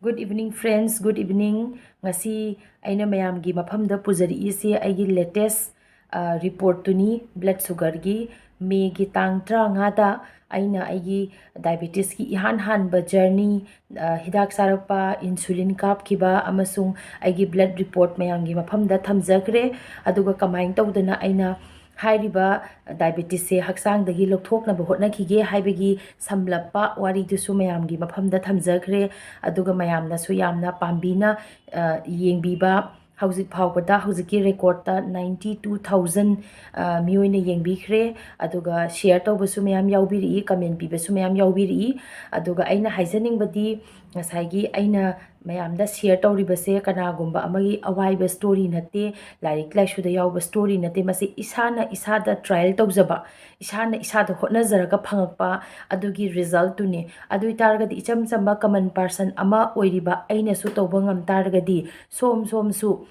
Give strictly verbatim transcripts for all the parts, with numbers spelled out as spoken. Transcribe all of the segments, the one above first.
Good evening friends, good evening. ꯉꯁꯤ ꯑꯩꯅ ꯃꯌꯥꯝꯒꯤ ꯃꯐꯝꯗ ꯄꯨꯖꯔꯛꯏꯁꯦ ꯑꯩꯒꯤ latest report ꯇꯨꯅꯤ, blood sugar ꯒꯤ꯫ May ꯒꯤ ꯇꯥꯡ ꯇꯔꯥꯃꯉꯥꯗ ꯑꯩꯅ ꯑꯩꯒꯤ diabetes ꯀꯤ ꯏꯍꯥꯟ ꯍꯥꯟꯕ journey, ꯍꯤꯗꯥꯛ ꯆꯥꯔꯛꯄ, insulin ꯀꯥꯞꯈꯤꯕ ꯑꯃꯁꯨꯡ ꯑꯩꯒꯤ blood report ꯃꯌꯥꯝꯒꯤ ꯃꯐꯝꯗ ꯊꯝꯖꯈ꯭ꯔꯦ꯫ ꯑꯗꯨꯒ ꯀꯃꯥꯏꯅ ꯇꯧꯗꯅ ꯑꯩꯅ ꯍꯥꯏꯔꯤꯕ diabetes ꯁꯦ ꯍꯛꯆꯥꯡꯗꯒꯤ ꯂꯧꯊꯣꯛꯅꯕ ꯍꯣꯠꯅꯈꯤꯒꯦ ꯍꯥꯏꯕꯒꯤ ꯁꯝꯂꯞꯄ ꯋꯥꯔꯤꯗꯨꯁꯨ ꯃꯌꯥꯝꯒꯤ ꯃꯐꯝꯗ ꯊꯝꯖꯈ꯭ꯔꯦ꯫ ꯑꯗꯨꯒ ꯃꯌꯥꯝꯅꯁꯨ ꯌꯥꯝꯅ ꯄꯥꯝꯕꯤꯅ ꯌꯦꯡꯕꯤꯕ, ꯍꯧꯖꯤꯛ ꯐꯥꯎꯕꯗ ꯍꯧꯖꯤꯛꯀꯤ record ꯇ ninety two thousand ꯃꯤꯑꯣꯏꯅ ꯌꯦꯡꯕꯤꯈ꯭ꯔꯦ꯫ ꯑꯗꯨꯒ share ꯇꯧꯕꯁꯨ ꯃꯌꯥꯝ ꯌꯥꯎꯕꯤꯔꯛꯏ, comment ꯄꯤꯕꯁꯨ ꯃꯌꯥꯝ ꯌꯥꯎꯕꯤꯔꯛꯏ꯫ ꯑꯗꯨꯒ ꯑꯩꯅ ꯍꯥꯏꯖꯅꯤꯡꯕꯗꯤ, ꯉꯁꯥꯏꯒꯤ ꯑꯩꯅ ꯃꯌꯥꯝꯗ share ꯇꯧꯔꯤꯕꯁꯦ ꯀꯅꯥꯒꯨꯝꯕ ꯑꯃꯒꯤ ꯑꯋꯥꯏꯕ story ꯅꯠꯇꯦ, ꯂꯥꯏꯔꯤꯛ ꯂꯥꯏꯁꯨꯗ ꯌꯥꯎꯕ story ꯅꯠꯇꯦ꯫ ꯃꯁꯤ ꯏꯁꯥꯅ ꯏꯁꯥꯗ trial ꯇꯧꯖꯕ, ꯏꯁꯥꯅ ꯏꯁꯥꯗ ꯍꯣꯠꯅꯖꯔꯒ ꯐꯪꯉꯛꯄ ꯑꯗꯨꯒꯤ result ꯇꯨꯅꯤ꯫ ꯑꯗꯨ ꯑꯣꯏꯇꯥꯔꯒꯗꯤ ꯏꯆꯝ ꯆꯝꯕ common person ꯑꯃ ꯑꯣꯏꯔꯤꯕ ꯑꯩꯅꯁꯨ ꯇꯧꯕ ꯉꯝ ꯇꯥꯔꯒꯗꯤ, ꯁꯣꯝ ꯁꯣꯝꯁꯨ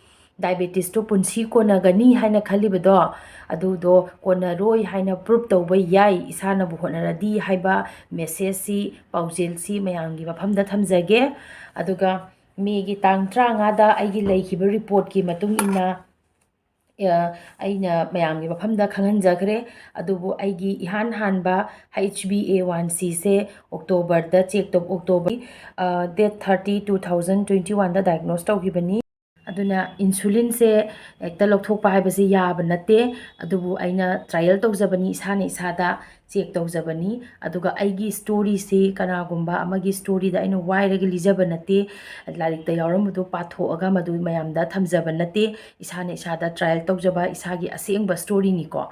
diabetes ꯇꯣ ꯄꯨꯟꯁꯤ ꯀꯣꯟꯅꯒꯅꯤ ꯍꯥꯏꯅ ꯈꯜꯂꯤꯕꯗꯣ, ꯑꯗꯨꯗꯣ ꯀꯣꯟꯅꯔꯣꯏ ꯍꯥꯏꯅ prove ꯇꯧꯕ ꯌꯥꯏ, ꯏꯁꯥꯅꯕꯨ ꯍꯣꯠꯅꯔꯗꯤ ꯍꯥꯏꯕ message ꯁꯤ, ꯄꯥꯎꯖꯦꯜꯁꯤ ꯃꯌꯥꯝꯒꯤ ꯃꯐꯝꯗ ꯊꯝꯖꯒꯦ꯫ ꯑꯗꯨꯒ May ꯒꯤ ꯇꯥꯡ ꯇꯔꯥꯃꯉꯥꯗ ꯑꯩꯒꯤ ꯂꯩꯈꯤꯕ report ꯀꯤ ꯃꯇꯨꯡ ꯏꯟꯅ, ꯑ, ꯑꯩꯅ ꯃꯌꯥꯝꯒꯤ ꯃꯐꯝꯗ ꯈꯪꯍꯟꯖꯈ꯭ꯔꯦ꯫ ꯑꯗꯨꯕꯨ ꯑꯩꯒꯤ ꯏꯍꯥꯟ ꯍꯥꯟꯕ H b A one C say October the check ꯇꯧ-, October, ꯑ, date thirty, two thousand twenty one ꯗ diagnose ꯇꯧꯈꯤꯕꯅꯤ꯫ ꯑꯗꯨꯅ insulin ꯁꯦ ꯍꯦꯛꯇ ꯂꯧꯊꯣꯛꯄ ꯍꯥꯏꯕꯁꯤ ꯌꯥꯕ ꯅꯠꯇꯦ꯫ ꯑꯗꯨꯕꯨ ꯑꯩꯅ trial ꯇꯧꯖꯕꯅꯤ, ꯏꯁꯥꯅ ꯏꯁꯥꯗ check ꯇꯧꯖꯕꯅꯤ꯫ ꯑꯗꯨꯒ ꯑꯩꯒꯤ story ꯁꯤ ꯀꯅꯥꯒꯨꯝꯕ ꯑꯃꯒꯤ story ꯗ ꯑꯩꯅ ꯋꯥꯏꯔꯒ ꯂꯤꯖꯕ ꯅꯠꯇꯦ, ꯂꯥꯏꯔꯤꯛꯇ ꯌꯥꯎꯔꯝꯕꯗꯨ ꯄꯥꯊꯣꯛꯑꯒ ꯃꯗꯨ ꯃꯌꯥꯝꯗ ꯊꯝꯖꯕ ꯅꯠꯇꯦ, ꯏꯁꯥꯅ ꯏꯁꯥꯗ trial ꯇꯧꯖꯕ ꯏꯁꯥꯒꯤ ꯑꯁꯦꯡꯕ story ꯅꯤꯀꯣ꯫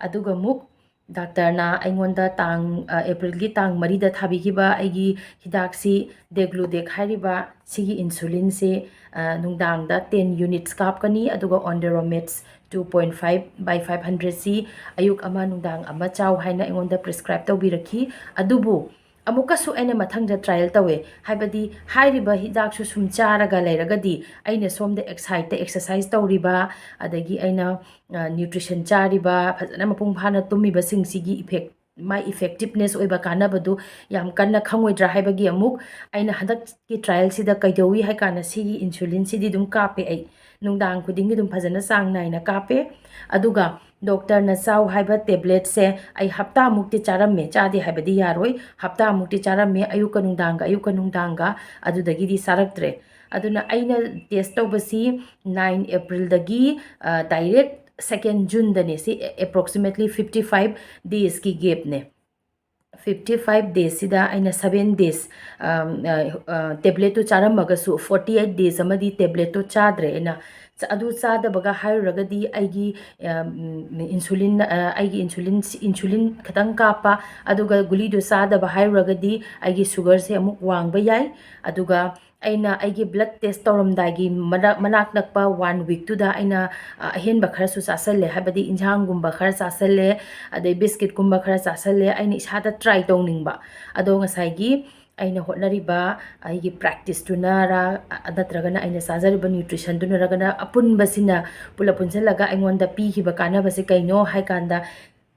ꯑꯗꯨꯒ ꯑꯃꯨꯛ doctor ꯅ ꯑꯩꯉꯣꯟꯗ ꯇꯥꯡ, ꯑ, April ꯒꯤ ꯇꯥꯡ ꯃꯔꯤꯗ ꯊꯥꯕꯤꯈꯤꯕ ꯑꯩꯒꯤ ꯍꯤꯗꯥꯛꯁꯤ, degludec ꯍꯥꯏꯔꯤꯕ ꯁꯤꯒꯤ insulin ꯁꯦ, ꯑ, ꯅꯨꯡꯗꯥꯡꯗ ten units ꯀꯥꯞꯀꯅꯤ, ꯑꯗꯨꯒ Ondorom Max two point five by five hundred ꯁꯤ ꯑꯌꯨꯛ ꯑꯃ ꯅꯨꯡꯗꯥꯡ ꯑꯃ ꯆꯥꯎ ꯍꯥꯏꯅ ꯑꯩꯉꯣꯟꯗ prescribe ꯇꯧꯕꯤꯔꯛꯈꯤ꯫ ꯑꯗꯨꯕꯨ ꯑꯃꯨꯛꯀꯁꯨ ꯑꯩꯅ ꯃꯊꯪꯗ trial ꯇꯧꯋꯦ, ꯍꯥꯏꯕꯗꯤ ꯍꯥꯏꯔꯤꯕ ꯍꯤꯗꯥꯛꯁꯨ ꯁꯨꯝ ꯆꯥꯔꯒ ꯂꯩꯔꯒꯗꯤ ꯑꯩꯅ ꯁꯣꯝꯗ side ꯇ exercise ꯇꯧꯔꯤꯕ, ꯑꯗꯒꯤ ꯑꯩꯅ, ꯑ, nutrition ꯆꯥꯔꯤꯕ, ꯐꯖꯅ ꯃꯄꯨꯡ ꯐꯥꯅ ꯇꯨꯝꯃꯤꯕꯁꯤꯡꯁꯤꯒꯤ effect ꯃꯥꯏ effectiveness ꯑꯣꯏꯕ ꯀꯥꯟꯅꯕꯗꯨ ꯌꯥꯝ ꯀꯟꯅ ꯈꯪꯉꯣꯏꯗ꯭ꯔꯥ ꯍꯥꯏꯕꯒꯤ ꯑꯃꯨꯛ ꯑꯩꯅ ꯍꯟꯗꯛꯀꯤ trialꯁꯤꯗ ꯀꯩꯗꯧꯏ ꯍꯥꯏ ꯀꯥꯟꯗ ꯁꯤꯒꯤ insulinꯁꯤꯗꯤ ꯑꯗꯨꯝ ꯀꯥꯞꯄꯦ ꯑꯩ꯫ ꯅꯨꯡꯗꯥꯡ ꯈꯨꯗꯤꯡꯒꯤ ꯑꯗꯨꯝ ꯐꯖꯅ ꯆꯥꯡ ꯅꯥꯏꯅ ꯀꯥꯞꯄꯦ꯫ ꯑꯗꯨꯒ doctorꯅ ꯆꯥꯎ ꯍꯥꯏꯕ tabletꯁꯦ ꯑꯩ ꯍꯞꯇꯥꯃꯨꯛꯇꯤ ꯆꯥꯔꯝꯃꯦ, ꯆꯥꯗꯦ ꯍꯥꯏꯕꯗꯤ ꯌꯥꯔꯣꯏ, ꯍꯞꯇꯥꯃꯨꯛꯇꯤ ꯆꯥꯔꯝꯃꯦ, ꯑꯌꯨꯛꯀ ꯅꯨꯡꯗꯥꯡꯒ, ꯑꯌꯨꯛꯀ ꯅꯨꯡꯗꯥꯡꯒ, ꯑꯗꯨꯗꯒꯤꯗꯤ ꯆꯥꯔꯛꯇ꯭ꯔꯦ꯫ ꯑꯗꯨꯅ ꯑꯩꯅ test ꯇꯧꯕꯁꯤ nine Aprilꯗꯒꯤ, ꯑ, direct second Juneꯗꯅꯦ꯫ ꯁꯤ approximately fifty five daysꯀꯤ gapꯅꯦ꯫ Fifty five daysꯁꯤꯗ ꯑꯩꯅ seven days, ꯑ, ꯑ, tabletꯇꯨ ꯆꯥꯔꯝꯃꯒꯁꯨ forty eight days ꯑꯃꯗꯤ tabletꯇꯨ ꯆꯥꯗ꯭ꯔꯦ ꯑꯩꯅ꯫ ꯆ-, ꯑꯗꯨ ꯆꯥꯗꯕꯒ ꯍꯥꯏꯔꯨꯔꯒꯗꯤ ꯑꯩꯒꯤ, ꯑ, ꯎꯝ, insulin, ꯑ, ꯑꯩꯒꯤ insulin, insulin ꯈꯇꯪ ꯀꯥꯞꯄ, ꯑꯗꯨꯒ ꯒꯨꯂꯤꯗꯨ ꯆꯥꯗꯕ ꯍꯥꯏꯔꯨꯔꯒꯗꯤ ꯑꯩꯒꯤ sugarꯁꯦ ꯑꯃꯨꯛ ꯋꯥꯡꯕ ꯌꯥꯏ꯫ ꯑꯗꯨꯒ ꯑꯩꯅ ꯑꯩꯒꯤ blood test ꯇꯧꯔꯝꯗꯥꯏꯒꯤ ꯃꯅꯥꯛ, ꯃꯅꯥꯛ ꯅꯛꯄ one weekꯇꯨꯗ ꯑꯩꯅ, ꯑ, ꯑꯍꯦꯟꯕ ꯈꯔꯁꯨ ꯆꯥꯁꯜꯂꯦ, ꯍꯥꯏꯕꯗꯤ ꯏꯟꯁꯥꯡꯒꯨꯝꯕ ꯈꯔ ꯆꯥꯁꯜꯂꯦ, ꯑꯗꯩ biscuitꯀꯨꯝꯕ ꯈꯔ ꯆꯥꯁꯜꯂꯦ, ꯑꯩꯅ ꯏꯁꯥꯗ try ꯇꯧꯅꯤꯡꯕ꯫ ꯑꯗꯣ ꯉꯁꯥꯏꯒꯤ ꯑꯩꯅ ꯍꯣꯠꯅꯔꯤꯕ ꯑꯩꯒꯤ practiceꯇꯨꯅꯔ, ꯑ, ꯅꯠꯇ꯭ꯔꯒꯅ ꯑꯩꯅ ꯆꯥꯖꯔꯤꯕ nutritionꯗꯨꯅꯔꯒꯅ ꯑꯄꯨꯟꯕꯁꯤꯅ ꯄꯨꯂꯞ ꯄꯨꯟꯁꯤꯜꯂꯒ ꯑꯩꯉꯣꯟꯗ ꯄꯤꯈꯤꯕ ꯀꯥꯟꯅꯕꯁꯦ ꯀꯩꯅꯣ ꯍꯥꯏ ꯀꯥꯟꯗ,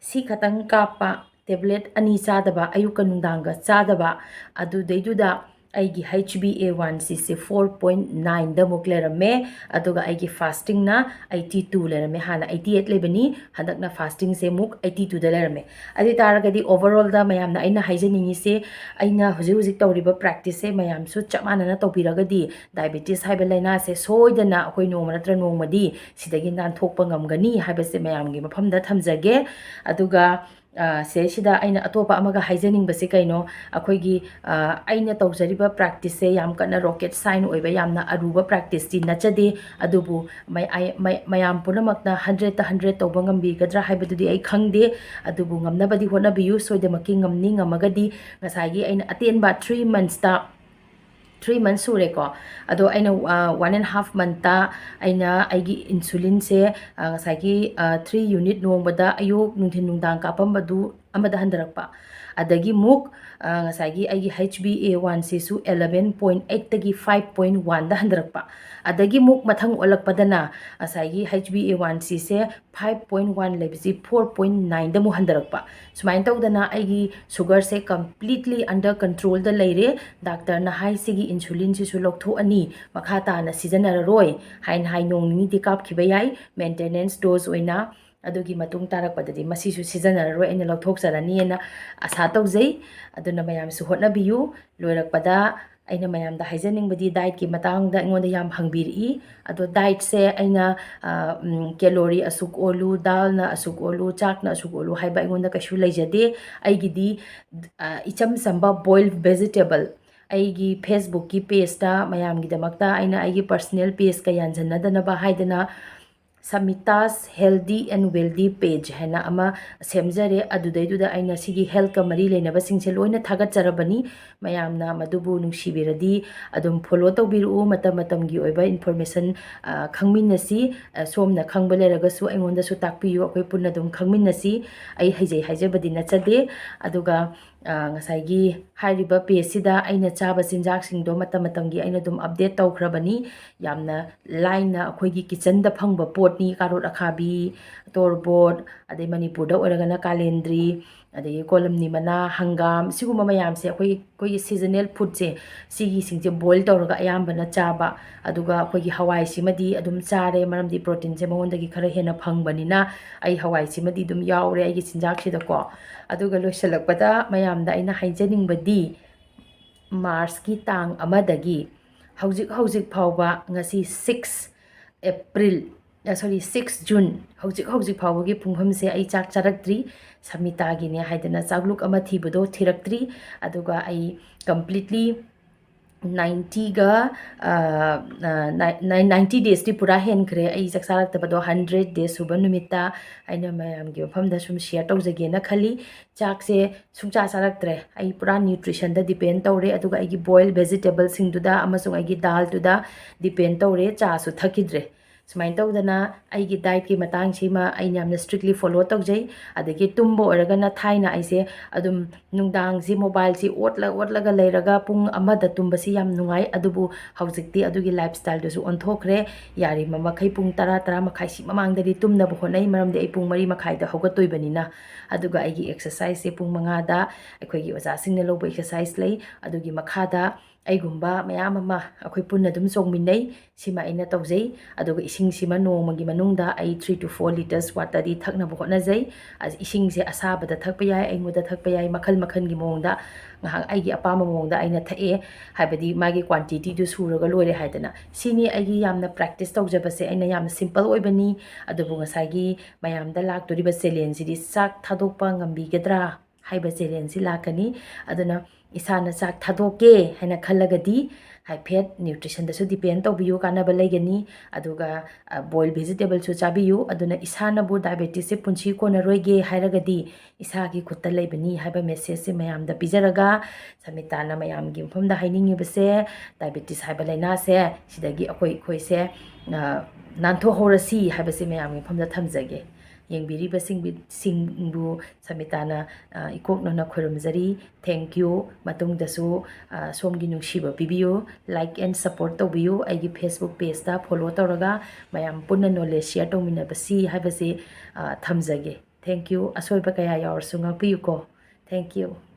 ꯁꯤ ꯈꯇꯪ ꯀꯥꯞꯄ, tablet ꯑꯅꯤ ꯆꯥꯗꯕ, ꯑꯌꯨꯛꯀ ꯅꯨꯡꯗꯥꯡꯒ ꯆꯥꯗꯕ, ꯑꯗꯨꯗꯩꯗꯨꯗ ꯑꯩꯒꯤ H b A one Cꯁꯦ four point nineꯗ ꯑꯃꯨꯛ ꯂꯩꯔꯝꯃꯦ, ꯑꯗꯨꯒ ꯑꯩꯒꯤ fastingꯅ eighty two ꯂꯩꯔꯝꯃꯦ꯫ ꯍꯥꯟꯅ eighty eight ꯂꯩꯕꯅꯤ, ꯍꯟꯗꯛꯅ fastingꯁꯦ ꯑꯃꯨꯛ eighty twoꯗ ꯂꯩꯔꯝꯃꯦ꯫ ꯑꯗꯨ ꯑꯣꯏ ꯇꯥꯔꯒꯗꯤ overallꯗ ꯃꯌꯥꯝꯅ ꯑꯩꯅ ꯍꯥꯏꯖꯅꯤꯡꯉꯤꯁꯦ, ꯑꯩꯅ ꯍꯧꯖꯤꯛ ꯍꯧꯖꯤꯛ ꯇꯧꯔꯤꯕ practiceꯁꯦ ꯃꯌꯥꯝꯁꯨ ꯆꯞ ꯃꯥꯟꯅꯅ ꯇꯧꯕꯤꯔꯒꯗꯤ diabetes ꯍꯥꯏꯕ ꯂꯥꯏꯅꯥꯁꯦ ꯁꯣꯏꯗꯅ ꯑꯩꯈꯣꯏ ꯅꯣꯡꯃ ꯅꯠꯇ꯭ꯔ ꯅꯣꯡꯃꯗꯤ ꯁꯤꯗꯒꯤ ꯅꯥꯟꯊꯣꯛꯄ ꯉꯝꯒꯅꯤ ꯍꯥꯏꯕꯁꯦ ꯃꯌꯥꯝꯒꯤ ꯃꯐꯝꯗ ꯊꯝꯖꯒꯦ꯫ ꯑꯗꯨꯒ, ꯑ, ꯁꯤꯗꯩꯁꯤꯗ ꯑꯩꯅ ꯑꯇꯣꯞꯄ ꯑꯃꯒ ꯍꯥꯏꯖꯅꯤꯡꯕꯁꯦ ꯀꯩꯅꯣ, ꯑꯩꯈꯣꯏꯒꯤ, ꯑ, ꯑꯩꯅ ꯇꯧꯖꯔꯤꯕ practiceꯁꯦ ꯌꯥꯝ ꯀꯟꯅ rocket science ꯑꯣꯏꯕ, ꯌꯥꯝꯅ ꯑꯔꯨꯕ practiceꯇꯤ ꯅꯠꯆꯗꯦ꯫ ꯑꯗꯨꯕꯨ ꯃꯩ-, ꯑꯩ-, ꯃꯩ-, ꯃꯌꯥꯝ ꯄꯨꯝꯅꯃꯛꯅ hundredꯇ hundred ꯇꯧꯕ ꯉꯝꯕꯤꯒꯗ꯭ꯔꯥ ꯍꯥꯏꯕꯗꯨꯗꯤ ꯑꯩ ꯈꯪꯗꯦ꯫ ꯑꯗꯨꯕꯨ ꯉꯝꯅꯕꯗꯤ ꯍꯣꯠꯅꯕꯤꯌꯨ, ꯁꯣꯏꯗꯅꯃꯛꯀꯤ ꯉꯝꯅꯤ꯫ ꯉꯝꯃꯒꯗꯤ ꯉꯁꯥꯏꯒꯤ ꯑꯩꯅ ꯑꯇꯦꯟꯕ three monthsꯇ, three months ꯁꯨꯔꯦꯀꯣ꯫ ꯑꯗꯣ ꯑꯩꯅ, ꯑ, one and half monthꯇ ꯑꯩꯅ ꯑꯩꯒꯤ insulinꯁꯦ, ꯑ, ꯉꯁꯥꯏꯒꯤ, ꯑ, three unit ꯅꯣꯡꯃꯗ ꯑꯌꯨꯛ, ꯅꯨꯡꯊꯤꯟ, ꯅꯨꯡꯗꯥꯡ ꯀꯥꯞꯄꯝꯕꯗꯨ ꯑꯃꯗ ꯍꯟꯊꯔꯛꯄ꯫ ꯑꯗꯒꯤ ꯑꯃꯨꯛ, ꯑ, ꯉꯁꯥꯏꯒꯤ ꯑꯩꯒꯤ H b A one c ꯁꯨ eleven point eight ꯇꯒꯤ five point one ꯗ ꯍꯟꯊꯔꯛꯄ꯫ ꯑꯗꯒꯤ ꯑꯃꯨꯛ ꯃꯊꯪ ꯑꯣꯜꯂꯛꯄꯗꯅ ꯉꯁꯥꯏꯒꯤ H b A one c say five point one ꯂꯩꯕꯁꯤ four point nine ꯗ ꯑꯃꯨꯛ ꯍꯟꯊꯔꯛꯄ꯫ ꯁꯨꯃꯥꯏꯅ ꯇꯧꯗꯅ ꯑꯩꯒꯤ sugar ꯁꯦ completely under control ꯗ ꯂꯩꯔꯦ꯫ ꯗꯥꯛꯇꯔꯅ ꯍꯥꯏ, "ꯁꯤꯒꯤ insulin ꯁꯤꯁꯨ ꯂꯧꯊꯣꯛꯑꯅꯤ, ꯃꯈꯥ ꯇꯥꯅ ꯁꯤꯖꯤꯟꯅꯔꯔꯣꯏ" ꯍꯥꯏꯅ ꯍꯥꯏ꯫ ꯅꯣꯡ ꯅꯤꯅꯤꯗꯤ ꯀꯥꯞꯈꯤꯕ ꯌꯥꯏ, maintenance dose ꯑꯣꯏꯅ꯫ ꯑꯗꯨꯒꯤ ꯃꯇꯨꯡ ꯇꯥꯔꯛꯄꯗꯗꯤ ꯃꯁꯤꯁꯨ ꯁꯤꯖꯤꯟꯅꯔꯔꯣꯏ, ꯑꯩꯅ ꯂꯧꯊꯣꯛꯆꯔꯅꯤꯅ ꯑꯁꯥ ꯇꯧꯖꯩ꯫ ꯑꯗꯨꯅ ꯃꯌꯥꯝꯁꯨ ꯍꯣꯠꯅꯕꯤꯌꯨ꯫ ꯂꯣꯏꯔꯛꯄꯗ ꯑꯩꯅ ꯃꯌꯥꯝꯗ ꯍꯥꯏꯖꯅꯤꯡꯕꯗꯤ diet ꯀꯤ ꯃꯇꯥꯡꯗ ꯑꯩꯉꯣꯟꯗ ꯌꯥꯝ ꯍꯪꯕꯤꯔꯛꯏ꯫ ꯑꯗꯣ diet ꯁꯦ ꯑꯩꯅ, ꯑ, ꯎꯝ, calorie ꯑꯁꯨꯛ ꯑꯣꯜꯂꯨ, ꯗꯥꯜꯅ ꯑꯁꯨꯛ ꯑꯣꯜꯂꯨ, ꯆꯥꯛꯅ ꯑꯁꯨꯛ ꯑꯣꯜꯂꯨ ꯍꯥꯏꯕ ꯑꯩꯉꯣꯟꯗ ꯀꯩꯁꯨ ꯂꯩꯖꯗꯦ꯫ ꯑꯩꯒꯤꯗꯤ, ꯑ, ꯏꯆꯝ ꯆꯝꯕ boiled vegetable, ꯑꯩꯒꯤ Facebook ꯀꯤ page ꯇ ꯃꯌꯥꯝꯒꯤꯗꯃꯛꯇ ꯑꯩꯅ ꯑꯩꯒꯤ personal page ꯀ ꯌꯥꯟꯁꯤꯟꯅꯗꯅꯕ ꯍꯥꯏꯗꯅ Samita's Healthy and Wealthy page ꯍꯥꯏꯅ ꯑꯃ ꯁꯦꯝꯖꯔꯦ꯫ ꯑꯗꯨꯗꯩꯗꯨꯗ ꯑꯩꯅ ꯁꯤꯒꯤ health ꯀ ꯃꯔꯤ ꯂꯩꯅꯕꯁꯤꯡꯁꯦ ꯂꯣꯏꯅ ꯊꯥꯒꯠꯆꯔꯕꯅꯤ꯫ ꯃꯌꯥꯝꯅ ꯃꯗꯨꯕꯨ ꯅꯨꯡꯁꯤꯕꯤꯔꯗꯤ ꯑꯗꯨꯝ follow ꯇꯧꯕꯤꯔꯛꯎ꯫ ꯃꯇꯝ ꯃꯇꯝꯒꯤ ꯑꯣꯏꯕ information, ꯑ, ꯈꯪꯃꯤꯟꯅꯁꯤ꯫ ꯑ, ꯁꯣꯝꯅ ꯈꯪꯕ ꯂꯩꯔꯒꯁꯨ ꯑꯩꯉꯣꯟꯗꯁꯨ ꯇꯥꯛꯄꯤꯌꯨ, ꯑꯩꯈꯣꯏ ꯄꯨꯟꯅ ꯑꯗꯨꯝ ꯈꯪꯃꯤꯟꯅꯁꯤ꯫ ꯑꯩ ꯍꯩꯖꯩ ꯍꯥꯏꯖꯕꯗꯤ ꯅꯠꯆꯗꯦ꯫ ꯑꯗꯨꯒ, ꯑ, ꯉꯁꯥꯏꯒꯤ ꯍꯥꯏꯔꯤꯕ page ꯁꯤꯗ ꯑꯩꯅ ꯆꯥꯕ ꯆꯤꯟꯖꯥꯛꯁꯤꯡꯗꯣ ꯃꯇꯝ ꯃꯇꯝꯒꯤ ꯑꯩꯅ ꯑꯗꯨꯝ update ꯇꯧꯈ꯭ꯔꯕꯅꯤ꯫ ꯌꯥꯝꯅ ꯂꯥꯏꯅ ꯑꯩꯈꯣꯏꯒꯤ kitchen ꯗ ꯐꯪꯕ ꯄꯣꯠꯅꯤ꯫ ꯀꯥꯔꯣꯠ ꯑꯈꯥꯕꯤ, ꯇꯣꯔꯕꯣꯠ, ꯑꯗꯩ ꯃꯅꯤꯄꯨꯔꯗ ꯑꯣꯏꯔꯒꯅ ꯀꯥꯂꯦꯟꯗ꯭ꯔꯤ, ꯑꯗꯒꯤ ꯀꯣꯂꯝꯅꯤ ꯃꯅꯥ, ꯍꯪꯒꯥꯝ, ꯁꯤꯒꯨꯝꯕ ꯃꯌꯥꯝꯁꯦ ꯑꯩꯈꯣꯏꯒꯤ, ꯑꯩꯈꯣꯏꯒꯤ seasonal food ꯁꯦ, ꯁꯤꯒꯤꯁꯤꯡꯁꯦ boil ꯇꯧꯔꯒ ꯑꯌꯥꯝꯕꯅ ꯆꯥꯕ꯫ ꯑꯗꯨꯒ ꯑꯩꯈꯣꯏꯒꯤ ꯍꯋꯥꯏꯁꯤꯃꯗꯤ ꯑꯗꯨꯝ ꯆꯥꯔꯦ, ꯃꯔꯝꯗꯤ protein ꯁꯦ ꯃꯉꯣꯟꯗꯒꯤ ꯈꯔ ꯍꯦꯟꯅ ꯐꯪꯕꯅꯤꯅ꯫ ꯑꯩ ꯍꯋꯥꯏꯁꯤꯃꯗꯤ ꯑꯗꯨꯝ ꯌꯥꯎꯔꯦ ꯑꯩꯒꯤ ꯆꯤꯟꯖꯥꯛꯁꯤꯗꯀꯣ꯫ ꯑꯗꯨꯒ ꯂꯣꯏꯁꯤꯜꯂꯛꯄꯗ ꯃꯌꯥꯝꯗ ꯑꯩꯅ ꯍꯥꯏꯖꯅꯤꯡꯕꯗꯤ, March ꯀꯤ ꯇꯥꯡ ꯑꯃꯗꯒꯤ ꯍꯧꯖꯤꯛ ꯍꯧꯖꯤꯛ ꯐꯥꯎꯕ, ꯉꯁꯤ six April, ꯑ, sorry, six June, ꯍꯧꯖꯤꯛ ꯍꯧꯖꯤꯛ ꯐꯥꯎꯕꯒꯤ ꯄꯨꯡꯐꯝꯁꯦ ꯑꯩ ꯆꯥꯛ ꯆꯥꯔꯛꯇ꯭ꯔꯤ꯫ ꯁꯃꯤꯇꯥꯒꯤꯅꯦ ꯍꯥꯏꯗꯅ ꯆꯥꯛꯂꯨꯛ ꯑꯃ ꯊꯤꯕꯗꯣ ꯊꯤꯔꯛꯇ꯭ꯔꯤ꯫ ꯑꯗꯨꯒ ꯑꯩ completely ninety ꯒ, ꯑ, ꯑ, ꯅꯥꯏ-, ꯅꯥꯏ-, ninety days ꯇꯤ ꯄꯨꯔꯥ ꯍꯦꯟꯈ꯭ꯔꯦ ꯑꯩ ꯆꯥꯛ ꯆꯥꯔꯛꯇꯕꯗꯣ꯫ Hundred days ꯁꯨꯕ ꯅꯨꯃꯤꯠꯇ ꯑꯩꯅ ꯃꯌꯥꯝꯒꯤ ꯃꯐꯝꯗ ꯁꯨꯝ share ꯇꯧꯖꯒꯦꯅ ꯈꯜꯂꯤ꯫ ꯆꯥꯛꯁꯦ ꯁꯨꯡꯆꯥ ꯆꯥꯔꯛꯇ꯭ꯔꯦ꯫ ꯑꯩ ꯄꯨꯔꯥ nutrition ꯗ depend ꯇꯧꯔꯦ꯫ ꯑꯗꯨꯒ ꯑꯩꯒꯤ boiled vegetable ꯁꯤꯡꯗꯨꯗ ꯑꯃꯁꯨꯡ ꯑꯩꯒꯤ ꯗꯥꯜꯗꯨꯗ depend ꯇꯧꯔꯦ꯫ ꯆꯥꯁꯨ ꯊꯛꯈꯤꯗ꯭ꯔꯦ꯫ ꯁꯨꯃꯥꯏꯅ ꯇꯧꯗꯅ ꯑꯩꯒꯤ ꯗꯥꯏꯠꯀꯤ ꯃꯇꯥꯡꯁꯤꯃ ꯑꯩꯅ ꯌꯥꯝꯅ strictly follow ꯇꯧꯖꯩ꯫ ꯑꯗꯒꯤ ꯇꯨꯝꯕ ꯑꯣꯏꯔꯒꯅ ꯊꯥꯏꯅ ꯑꯩꯁꯦ ꯑꯗꯨꯝ ꯅꯨꯡꯗꯥꯡꯁꯤ ꯃꯣꯕꯥꯏꯜꯁꯤ ꯑꯣꯠꯂ ꯑꯣꯠꯂꯒ ꯂꯩꯔꯒ ꯄꯨꯡ ꯑꯃꯗ ꯇꯨꯝꯕꯁꯤ ꯌꯥꯝ ꯅꯨꯡꯉꯥꯏ꯫ ꯑꯗꯨꯕꯨ ꯍꯧꯖꯤꯛꯇꯤ ꯑꯗꯨꯒꯤ ꯂꯥꯏꯐ ꯁ꯭ꯇꯥꯏꯜꯗꯨꯁꯨ ꯑꯣꯟꯊꯣꯛꯈ꯭ꯔꯦ꯫ ꯌꯥꯔꯤꯕ ꯃꯈꯩ ꯄꯨꯡ ꯇꯔꯥ, ꯇꯔꯥ ꯃꯈꯥꯏꯁꯤ ꯃꯃꯥꯡꯗꯗꯤ ꯇꯨꯝꯅꯕ ꯍꯣꯠꯅꯩ, ꯃꯔꯝꯗꯤ ꯑꯩ ꯄꯨꯡ ꯃꯔꯤ ꯃꯈꯥꯏꯗ ꯍꯧꯒꯠꯇꯣꯏꯕꯅꯤꯅ꯫ ꯑꯗꯨꯒ ꯑꯩꯒꯤ ꯑꯦꯛꯁꯔꯁꯥꯏꯁꯁꯦ ꯄꯨꯡ ꯃꯉꯥꯗ ꯑꯩꯈꯣꯏꯒꯤ ꯑꯣꯖꯥꯁꯤꯡꯅ ꯂꯧꯕ ꯑꯦꯛꯁꯔꯁꯥꯏꯁ ꯂꯩ꯫ ꯑꯗꯨꯒꯤ ꯃꯈꯥꯗ ꯑꯩꯒꯨꯝꯕ ꯃꯌꯥꯝ ꯑꯃ ꯑꯩꯈꯣꯏ ꯄꯨꯟꯅ ꯑꯗꯨꯝ ꯆꯣꯡꯃꯤꯟꯅꯩ꯫ ꯁꯤꯃ ꯑꯩꯅ ꯇꯧꯖꯩ꯫ ꯑꯗꯨꯒ ꯏꯁꯤꯡꯁꯤꯃ ꯅꯣꯡꯃꯒꯤ ꯃꯅꯨꯡꯗ ꯑꯩ three to four litres waterꯗꯤ ꯊꯛꯅꯕ ꯍꯣꯠꯅꯖꯩ꯫ ꯑꯁ, ꯏꯁꯤꯡꯁꯦ ꯑꯁꯥꯕꯗ ꯊꯛꯄ ꯌꯥꯏ, ꯑꯌꯤꯡꯕꯗ ꯊꯛꯄ ꯌꯥꯏ, ꯃꯈꯜ ꯃꯈꯜꯒꯤ ꯃꯑꯣꯡꯗ ꯉꯥꯏꯍꯥꯛ ꯑꯩꯒꯤ ꯑꯄꯥꯝꯕ ꯃꯑꯣꯡꯗ ꯑꯩꯅ ꯊꯛꯑꯦ꯫ ꯍꯥꯏꯕꯗꯤ ꯃꯥꯒꯤ quantityꯗꯨ ꯁꯨꯔꯒ ꯂꯣꯏꯔꯦ ꯍꯥꯏꯗꯅ꯫ ꯁꯤꯅꯤ ꯑꯩꯒꯤ ꯌꯥꯝꯅ practice ꯇꯧꯖꯕꯁꯦ꯫ ꯑꯩꯅ ꯌꯥꯝꯅ simple ꯑꯣꯏꯕꯅꯤ꯫ ꯑꯗꯨꯕꯨ ꯉꯁꯥꯏꯒꯤ ꯃꯌꯥꯝꯗ ꯂꯥꯛꯇꯣꯔꯤꯕ challengeꯁꯤꯗꯤ ꯆꯥꯛ ꯊꯥꯗꯣꯛꯄ ꯉꯝꯕꯤꯒꯗ꯭ꯔꯥ ꯍꯥꯏꯕ challengeꯁꯤ ꯂꯥꯛꯀꯅꯤ꯫ ꯑꯗꯨꯅ ꯏꯁꯥꯅ ꯆꯥꯛ ꯊꯥꯗꯣꯛꯀꯦ ꯍꯥꯏꯅ ꯈꯜꯂꯒꯗꯤ ꯍꯥꯏꯐꯦꯠ nutritionꯗꯁꯨ depend ꯇꯧꯕꯤꯌꯨ, ꯀꯥꯟꯅꯕ ꯂꯩꯒꯅꯤ꯫ ꯑꯗꯨꯒ, ꯑ, boil vegetableꯁꯨ ꯆꯥꯕꯤꯌꯨ꯫ ꯑꯗꯨꯅ ꯏꯁꯥꯅꯕꯨ diabetesꯁꯦ ꯄꯨꯟꯁꯤ ꯀꯣꯟꯅꯔꯣꯏꯒꯦ ꯍꯥꯏꯔꯒꯗꯤ ꯏꯁꯥꯒꯤ ꯈꯨꯠꯇ ꯂꯩꯕꯅꯤ ꯍꯥꯏꯕ messageꯁꯦ ꯃꯌꯥꯝꯗ ꯄꯤꯖꯔꯒ, ꯁꯃꯤꯇꯥꯅ ꯃꯌꯥꯝꯒꯤ ꯃꯐꯝꯗ ꯍꯥꯏꯅꯤꯡꯉꯤꯕꯁꯦ, diabetes ꯍꯥꯏꯕ ꯂꯥꯏꯅꯥꯁꯦ ꯁꯤꯗꯒꯤ ꯑꯩꯈꯣꯏ, ꯑꯩꯈꯣꯏꯁꯦ, ꯑ, ꯅꯥꯟꯊꯣꯛꯍꯧꯔꯁꯤ ꯍꯥꯏꯕꯁꯦ ꯃꯌꯥꯝꯒꯤ ꯃꯐꯝꯗ ꯊꯝꯖꯒꯦ꯫ ꯌꯦꯡꯕꯤꯔꯤꯕꯁꯤꯡꯕꯤ-, ꯁꯤꯡꯕꯨ ꯁꯃꯤꯇꯥꯅ, ꯑ, ꯏꯀꯣꯛꯅꯅ ꯈꯨꯔꯨꯝꯖꯔꯤ꯫ Thank you꯫ ꯃꯇꯨꯡꯗꯁꯨ, ꯑ, ꯁꯣꯝꯒꯤ ꯅꯨꯡꯁꯤꯕ ꯄꯤꯕꯤꯌꯨ꯫ Like and support ꯇꯧꯕꯤꯌꯨ꯫ ꯑꯩꯒꯤ Facebook pageꯇ follow ꯇꯧꯔꯒ ꯃꯌꯥꯝ ꯄꯨꯟꯅ knowledge share ꯇꯧꯃꯤꯟꯅꯕꯁꯤ ꯍꯥꯏꯕꯁꯤ, ꯑ, ꯊꯝꯖꯒꯦ꯫ Thank you꯫ ꯑꯁꯣꯏꯕ ꯀꯌꯥ ꯌꯥꯎꯔꯁꯨ ꯉꯥꯛꯄꯤꯌꯨꯀꯣ꯫ Thank you꯫